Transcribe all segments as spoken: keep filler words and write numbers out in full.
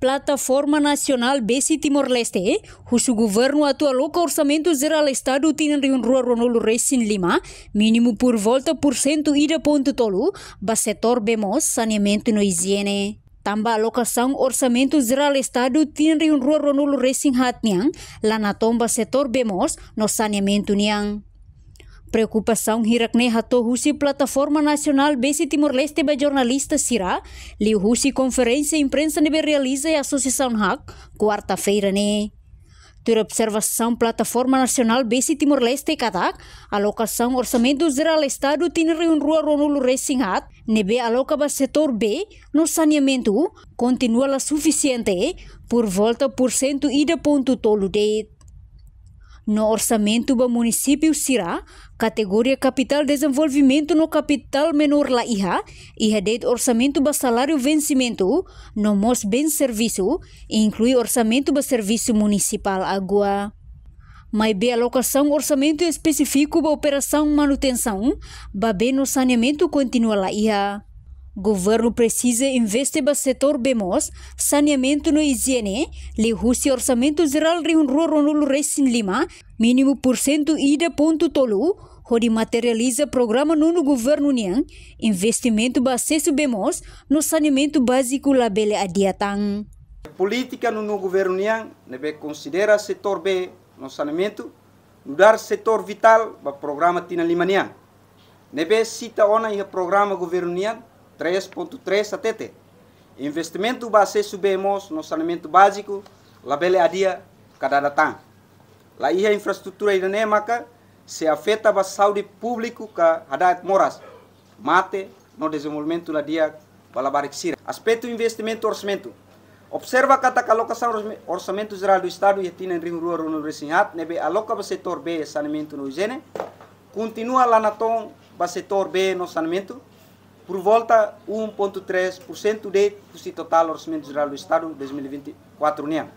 Plataforma Nasionál Besi Timor-Leste husu governu atu aloka Orsamentu Jerál Estadu tinan rihun rua ruanulu resin lima mínimu por volta porsentu ida pontu tolu ba setór bee moos, saneamentu no ijiene. Tanba alokasaun Orsamentu Jerál Estadu tinan rihun rua ruanulu resin haat nian la natoon ba setór bee moos no saneamentu nian. Preokupasaun hirak-ne'e hato'o husi Plataforma Nasionál Besi Timor-Leste ba jornalista sira, liuhusi konferénsia imprensa ne'ebé realiza iha Asosiasaun HAK, kuarta-feira ne'e. Tuir observasaun Plataforma Nasionál Besi Timor-Leste katak, alokasaun Orsamentu Jerál Estadu tinan rihun rua ruanulu resin haat, ne'ebé aloka ba setór bee no saneamentu, kontinua la sufisiente, por volta porsentu ida pontu tolu de'it. No orsamentu ba munisípiu sira, kategoria kapitál dezenvolvimentu no kapitál menór la iha, iha de'it orsamentu ba saláriu vensimentu, no mós bens servisu, inklui orsamentu ba servisu munisipál água. Maibé alokasaun orsamentu espesífiku ba operasaun manutensaun ba bee no saneamentu kontinua la iha. Governu presiza investe ba setór bee moos, saneamentu no ijiene, liuhusi Orsamentu Jerál rihun rua ruanulu resin lima, mínimu porsentu ida pontu tolu, hodi materializa programa nonu governu nian, investimentu ba asesu bee moos no saneamentu báziku labele adia tan. Polítika nonu governu nian ne'ebé konsidera setór bee no saneamentu nu'udar setór vitál ba programa tinan lima nian, ne'ebé sita ona iha programa governu nian três ponto três hatete: investimentu ba asesu bee moos no saneamentu báziku labele adia ka dada tan. La iha infraestrutura ida-ne'e maka sei afeta ba saúde públiku ka hada'et moras, mate no dezenvolvimentu la di'ak ba labarik sira. Aspetu investimentu orsamentu. Observa katak alokasaun orsame-, Orsamentu Jerál do Estadu iha tinan rihun rua ruanulu resin haat ne'ebé aloka ba setór bee, saneamentu no ijiene, kontinua la natoon ba setór bee no saneamentu, por volta um ponto três por cento de'it husi totál Orsamentu Jerál do Estadu dois mil e vinte e quatro nian.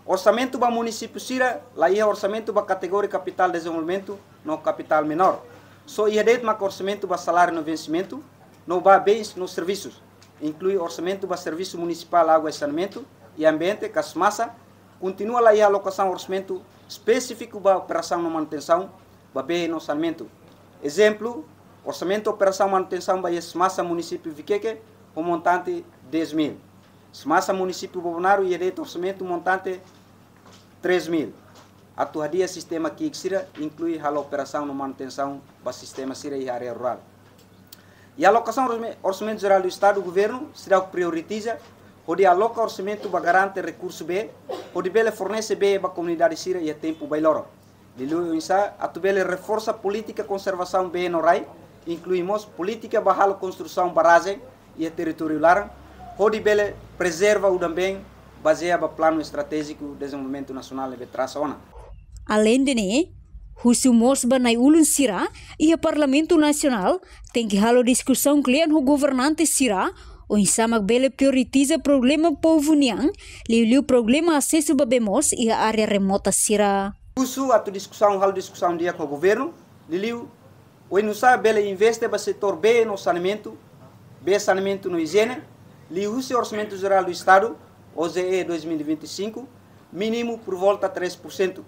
Orsamentu ba munisípiu sira, la iha orsamentu ba kategoria kapitál dezenvolvimentu no kapitál menór. Só iha de'it maka orsamentu ba saláriu no vensimentu, no ba bens no servisus, inklui orsamentu ba servisu munisipál água i saneamentu i ambiente ka SMASA, kontinua la iha alokasaun orsamentu espesífiku ba operasaun no manutensaun ba bee no saneamentu. Ezemplu, orsamentu operasaun manutensaun ba iha SMASA munisípiu Viqueque ho montante dez mil. SMASA munisípiu Bobonaro iha de'it orsamentu montante três mil. Atu hadi'a sistema ki'ik sira, inklui halo operasaun no manutensaun ba sistema sira iha área rurál. Iha alokasaun orsame-, Orsamentu Jerál do Estadu, governu seidauk prioritiza hodi aloka orsamentu ba garante rekursu bee, hodi bele fornese bee ba komunidade sira iha tempu bailoro. Liuliu oinsá atu bele reforsa polítika konservasaun bee no rai, inklui mós polítika ba halo konstrusaun barrajen iha territóriu laran, hodi bele prezerva udan-been, bazeia ba Planu Estratéjiku Dezenvolvimentu Nasionál ne'ebé trasa ona. Aleinde ne'e, husu mós ba na'i-ulun sira iha Parlamentu Nasionál, tenke halo diskusaun kle'an ho governante sira, oinsá mak bele prioritiza problema povu nian, liuliu problema asesu ba bee moos iha área remota sira. Husu atu diskusaun, halo diskusaun di'ak ho governu, liuliu oinsá bele investe ba setór bee no saneamentu, bee, saneamentu no ijiene, liuhusi Orsamentu Jerál do Estadu, O J E dois mil e vinte e cinco, mínimu por volta três por cento,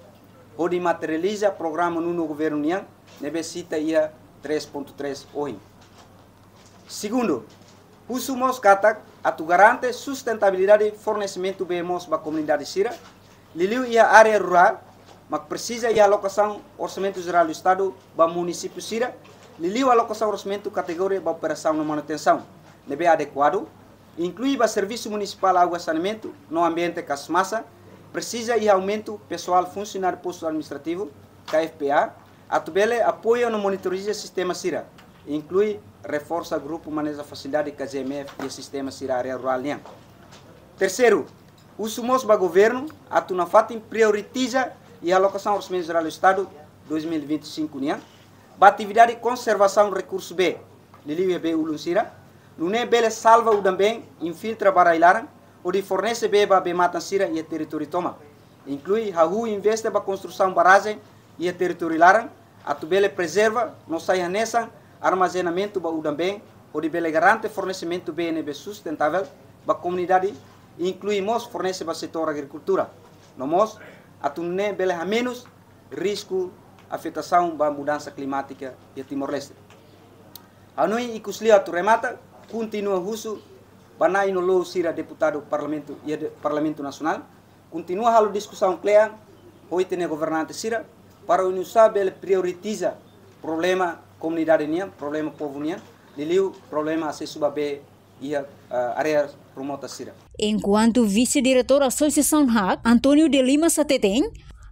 hodi materializa programa nonu governu nian, ne'ebé sita iha três ponto três ohin. Segundu, husu mós katak atu garante sustentabilidade fornesimentu bee moos ba komunidade sira, liuliu iha área rurál, mak presiza iha alokasaun Orsamentu Jerál do Estadu ba munisípiu sira, liuliu alokasaun orsamentu kategoria ba operasaun no manutensaun ne'ebé adekuadu, inklui ba Servisu Munisipál Água, Saneamentu no Ambiente ka SMASA, presiza iha aumentu pesoál funsionáriu postu administrativu ka F P A, atu bele apoia no monitoriza sistema sira, inklui reforsa grupu maneja fasilidade ka G M F iha sistema sira área rurál nian. Terseiru, husu mós ba governu atu nafatin prioritiza iha alokasaun Orsamentu Jerál do Estadu dois mil e vinte e cinco nian ba atividade konservasaun rekursu bee, liuliu iha bee-ulun sira, nune'e bele salva udan-been infiltra ba rai-laran hodi fornese bee ba bee-matan sira iha territóriu tomak, inklui hahú investe ba konstrusaun barrajen iha territóriu laran, atu bele prezerva no sai hanesan armazenamentu ba udan-been, hodi bele garante fornesimentu bee ne'ebé sustentável ba komunidade inklui mós fornese ba setór agrikultura, no mós atu nune'e bele hamenus risku afetasaun ba mudansa klimátika iha Timor-Leste. Ha'u hanoin ikus liu atu remata, kontinua husu ba na'i no lou sira deputadu Parlamentu, iha de-, Parlamentu Nasionál, kontinua halo diskusaun kle'an ho ita-nia governante sira, para oinsá bele prioritiza problema komunidade nian, problema povu nian, liuliu problema asesu ba bee iha, eh, área remotas sira. Enkuantu Vise-Diretór Asosiasaun HAK, António de Lima hateten,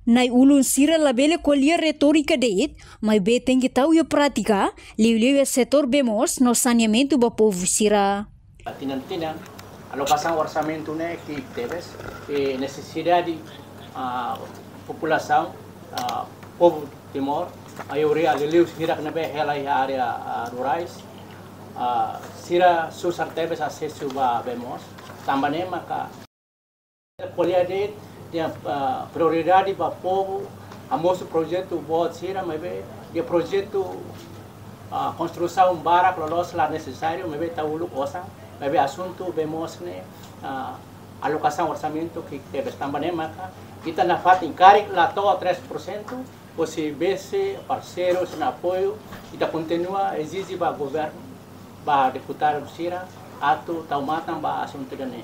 na'i-ulun sira labele ko'alia retórika de'it, maibé tenke tau iha prátika, liuliu iha setór bee moos no saneamentu ba povu sira. Tinan-tinan, alokasaun orsamentu ne'e ki'ik tebes, i nesesidade, ah, populasaun, ah, povu Timor, maioria liuliu sira ne'ebé hela iha área, ah, rurais, ah, sira susar tebes asesu ba bee moos, tanba ne'e maka ko'alia de'it, nia, ah, prioridade ba povu, hamosu projetu boot sira, maibé nia projetu, ah, konstrusaun barak loloos la nesesáriu, maibé tau uluk osan, maibé asuntu bee moos ne'e, ah, alokasaun orsamentu ki'ik tebes, tanba ne'e maka ita nafatin karik la to'o três por cento, husi Vise, parseiru, sira-nia apoiu, ita kontinua ezije ba governu, ba deputadu sira, atu tau matan ba asuntu ida-ne'e.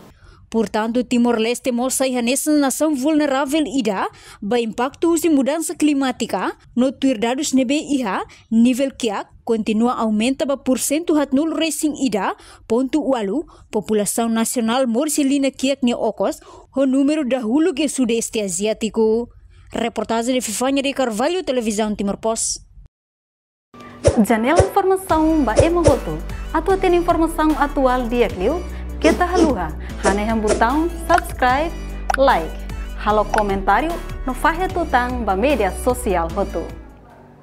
Portantu, Timor-Leste mós sai hanesan nasaun vulneravel ida ba impaktu husi mudansa klimátika, no tuir dadus ne'ebé iha, nivel kiak kontinua aumenta ba porsentu haatnulu resin ida pontu ualu populasaun nasionál moris iha liña kiak nia okos, ho númeru dahuluk iha Sudeste Aziátiku. Reportajen de Fifania de Carvalho, Televizaun Timor Post. Janela informasaun ba ema hotu. Atu hatene informasaun atuál di'ak liu, keta haluha hanehan butaun subscribe, like, halo komentáriu no fahe tutan ba média sosiál hotu.